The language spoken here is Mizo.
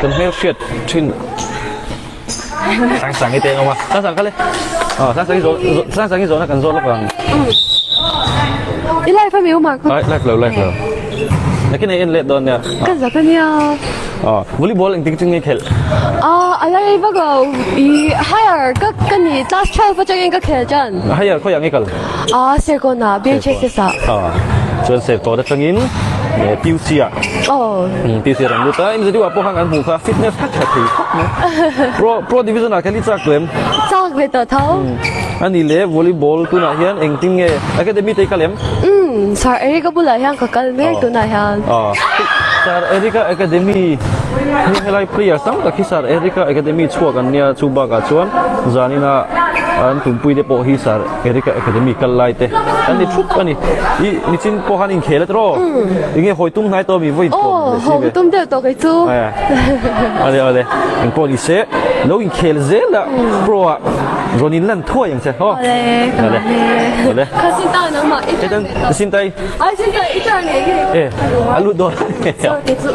Kan hmelhriat thin Sangsangi te an awm a, Sangsang kal e. Aw Sangsangi zawh Sangsangi zawhna kan zawh lawk ang. I live ami u Marco? Ai live lo live lo. Nakin ei en let dawn nia. Ka zak ania. Aw volleyball engtin tin nge khelh? Ah a lai vak lo i higher ka ka ni class 12 atangin ka khel tan. Higher khawiah nge kal? Ah Serkawn ah BHSS ah. Aw chuan Serkawn atangin PUC ah. Aw. PUC ah rawn lut a MZU ah pawh khan kan hmuh kha fitness kha tha thei khawp mai. Pro pro division ah khan i chak tawh em? Chak ve tawh tho. Ani leh volleyball tunah hian engtin nge academy te i kal em? Umm Sir Eric-a bulah hian ka kal mek tunah hian. Aw Sir Eric-a academy hi helai player tam tak hi Sir Eric-a academy chhuak an nia chu bakah chuan zanina an tumpui te pawh hi Sir Eric-a academy kal lai te an ni thup a ni. I nichin pawh khan inkhel a tiraw? Enge hawi tum hnai tawh mi vawi Aw hawi tum deuh tawh kei chu. Awle awle engpawh ni se lo inkhel zel a pro ah rawn in lan thuai ang che haw. Awle ka lawm e. Awle. Kha sin ta nangmah i turn ve tawh. Sin tai. Ai sin tai i turn ngei ngei. E a lut dawn. Sorry kei chu.